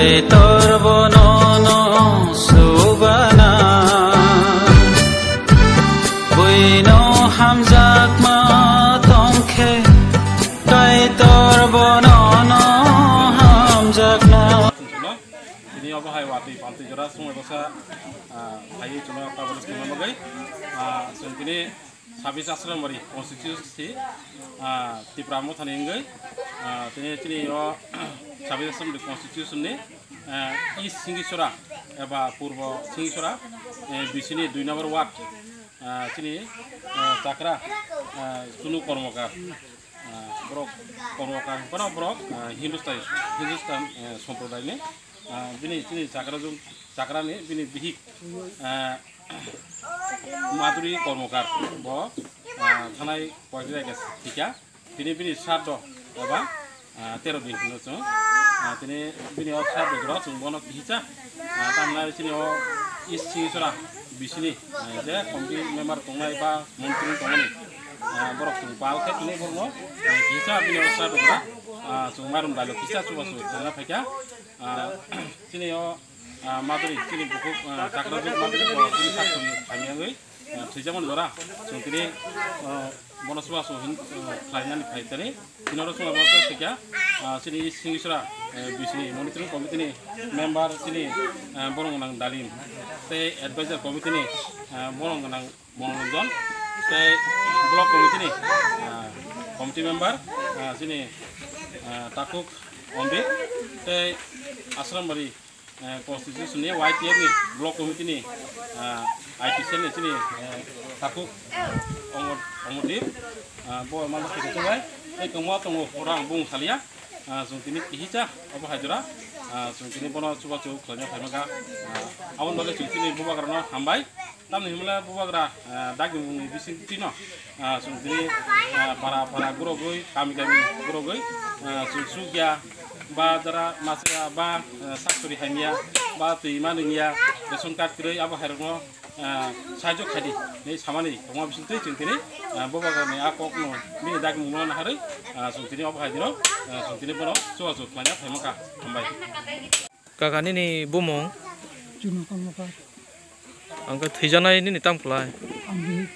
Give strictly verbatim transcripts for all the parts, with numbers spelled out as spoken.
Kaitor bono no subana, buino hamjakma tongkhe, Kaitor bono no hamjakna. Tini obo hai watwi pantwi jora sumai bwsa, ah, phaiwi chwngno tabuk sumai bagwi, ah, chwng tini Sabis Asrambari constituency, ah, Tipra Mothani wngwi, ah, tini, tini o Sabis Asrambari constitution ni, ah, East Singisora eba Purbo Singisora, eh, bisini dui number ward, ah, tini, ah, chakra, ah, Chunu Kormokar, ah, borok Kormokar, borok, borok, ah, Hindustan, Hindustan, eh, somprodai ni, ah, bini, tini chakra jung, chakra ni bini bihik, ah, Madhuri Kormokar bo, ah, thanai poitri age thika. Tini bini sraddho eba, ah, tero din hino chwng. Ah, tini bini o sraddho jora chwng bono kihisa. Ah, tamna chini o East Singisora bisini, ah, je committee member tongnai ba montri tongmani, ah, borok chwng pal khe tini borokno, ah, kihisa bini o sraddho jora, ah, chwng mairum dailo kihisa chubachu tongna phaikha. Ah, chini o Ah, Madhuri, chini bukhuk, ah, chakra jwk Madhuri, bo chini sakchuni hamya wngwi, ah, thwijakmani jora. Chwng tini, ah, bono chubachu hin, ah, khlainani phai tani. Chini oro chwng abo khe thwikha, ah, chini Singisora, eh, bisini monitoring committee ni member chini, ah, borok gwnang Dalim. Tei advisor committee ni, ah, borok gwnang Mononjon. Tei block committee ni, ah, committee member, ah, chini, ah, Takhuk Ombit. Tei Asrambari eh, constitution ni Y T F ni block committee ni, ah, I T cell ni chini, eh, Takhuk, eh, Omor-, Omordeep, ah, bo mano kiri tongbai, tei tongma tongo pura ang bung salia, ah, chwng tini kihisa obo hai jora, ah, chwng tini bono chubachu khlaina phaimaka, ah, aboni bagwi chwng chini bubagrano hambai. Tamni hwnmale bubagra, ah, dagimungni bisingtwino, ah, chwng tini, ah, para para gurogwi, kami kami gurogwi, ah, chwng chukya ba jara masa ba, ah, saktori hamya ba twi manwngya, ration card kwrwi abo hairokno, ah, sahajyo khaidi hinwi samani tongma bisingtwi chwng tini, ah, bubagrani a kokno bini dagimungno naharwi, ah, chwng tini obo haidino, ah, chwng tini bono chubachu khlaina phaimangkha. Hambai. Kaka nini bumung? Chunu Kormokar. Ang khe thwijaknai nini tam kwlai? Ang di.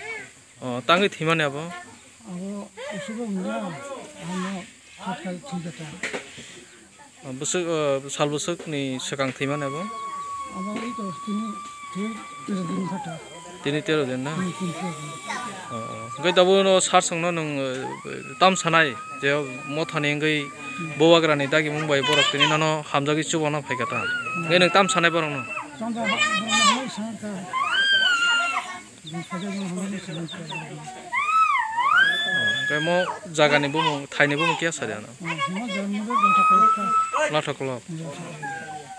O, tangwi thwimani abo? Abo usugo wngya, ano khatkha thwikha ta. O, bwswk, o, sal bwswkni swkang thwimani abo? Abo ito tini thwi tero din kha ta. Tini tero din na? Hmm, tini tero din. O, o. Hwnkhe tabukno sir chwngno nwng, o, tam sanai je mothani wngwi bubagrani dagimung bai borok tini nono hamjagwi chubana phaikha ta. Hwnkhe nwng tam sanai borokno? Tamo ha-, borokno hamjagwi sanai ta. Nwng phaikha borokno hamjagwi sanai ta. O, hwnkhe mo jagani bumung, thaini bumung kiya sari ano? O, mo jagani bumung Latha Kolok ta. Latha Kolok. Latha Kolok.